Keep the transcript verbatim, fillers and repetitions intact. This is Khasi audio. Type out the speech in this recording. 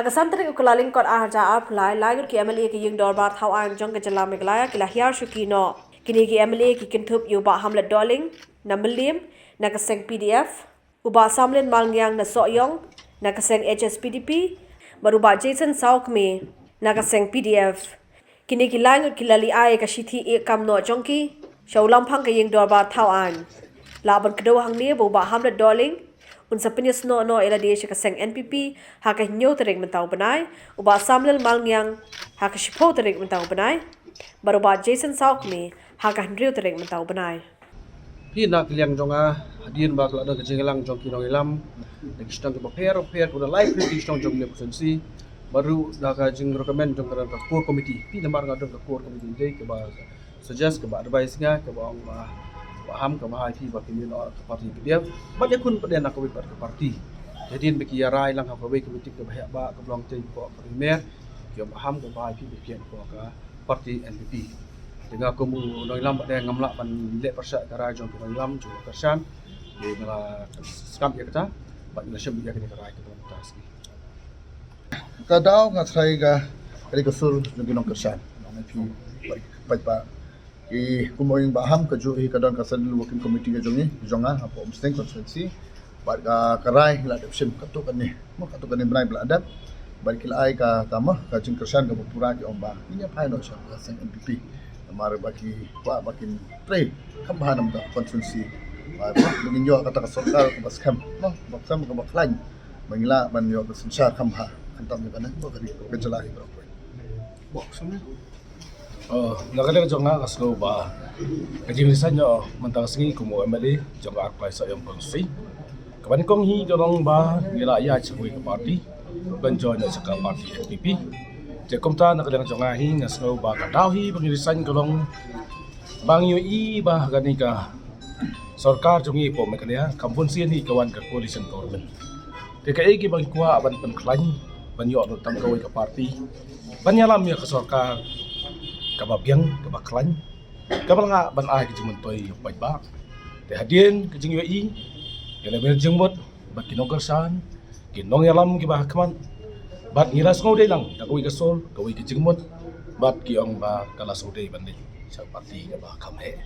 Ka san tarik u Kyllalyngkot ar hajar arphew lai, lai ngut ki M L A ka Ïing Dorbar Thaw Aiñ jong ka jylla Meghalaya ki la hiar shuki noh. Kine ki M L A ki kynthup ïa u Bah Hamlet Dohling na Mylliem, na ka seng P D F, u Bah Samlin Malngiang na Sohiong, na ka seng H S P D P, bad u Bah Jason Sawkmie na ka seng P D F. Kine ki lai ngut ki la leit ai ka shithi ïeh kam noh jong ki sha u Lamphang ka Ïing Dorbar Thaw Aiñ. Lah ban kdew hangne ba u Bah Hamlet Dohling un sa pynïasnoh noh ïa lade sha ka seng N P P ha ka hynñiew tarik mynta u bnai, u Bah Samlin Malngiang ha ka shiphew tarik mynta u bnai, bad u Bah Jason Sawkmie ha ka hynriew tarik mynta u bnai. Phi na ka liang jong nga, hadien ba ka la don ka jingïalang jong ki nongïalam na ki shnong kiba pher pher, kiba don lai pher ki shnong jong ka constituency, bad ruh da ka jingrecommend jong ka don ka core committee. Phi namar nga don ka core committee dei kaba suggest, kaba advice nga, kaba ong ba, ba ham kaba hai phi ba ki mih noh ka party P D F. Bad ïakhun pat de na kawei pat ka party. Hadien ba ki ïa rai lang ha kawei committee kaba heh ba ka long tei ko ka mer, ki ong ba ham kaba hai phi ba ki ïa ko ka party N P P. Te nga kum u nongïalam pat de ngam lah ban leh pyrshah ka rai jong ki nongïalam jong ka kyrshan. Te nga la skam ïa kata, bad nga la shem ïa kane ka rai kaba mynta sngi. Ka daw nga tharai ka, ka dei ka sur jong ki nongkyrshan. Nong phi, pat ba. Ki kum u ong ba ham ka juh hi ka don ka central working committee ka jong i, jong nga, hapoh Umsning constituency. Bad ka, ka rai la dep shim katto katne. Mo katto katne bnai ba la dep. Bad ki la ai ka tama, ka jingkyrshan kaba pura ki ong ba. Ngin ïa phai noh sha ka seng N P P. Namar ba ki kwah ba kin trei kham bha na ka constituency. Bad ba ngin ïoh kata ka sorkar kaba skhem. Mo, ba skhem kaba khlaiñ. Ba ngi lah ban ïoh ka synshar kham bha. Khamtam ïa kane, ba ka dei ka jylla hi baroh. Bok sum. Oh, na ka liang jong nga nga sngew ba ka jingresign jong nga mynta ka sngi kum u M L A jong ka Arphew Lai Sohiong constituency. Kaba nyngkong hi ka long ba ngi la ïaid sha kawei ka party ban join sha ka party N P P. Te kumta na ka liang jong nga hi nga sngew ba ka daw hi ba ngi resign ka long ba ngi ïohi ba kane ka sorkar jong ngi hapoh Meghalaya kam bun sien hi ka wan ka coalition government. Te kaei kaba ngi kwah ban pynkhlaiñ ban ïoh lut tang kawei ka party ban ïalam ïa ka sorkar kaba biang, kaba khlaiñ, kaba la ngah ban ai ka jingmyntoi ïa u paidbah. Te hadien ka jingïohi, ka la mih jingmut bad ki nongkyrshan, ki nongïalam kiba ha khmat, bad ngi la sngew dei lang da kawei ka sur, kawei ka jingmut, bad ki ong ba ka la sngewdei ban leit sha ka party kaba kham heh.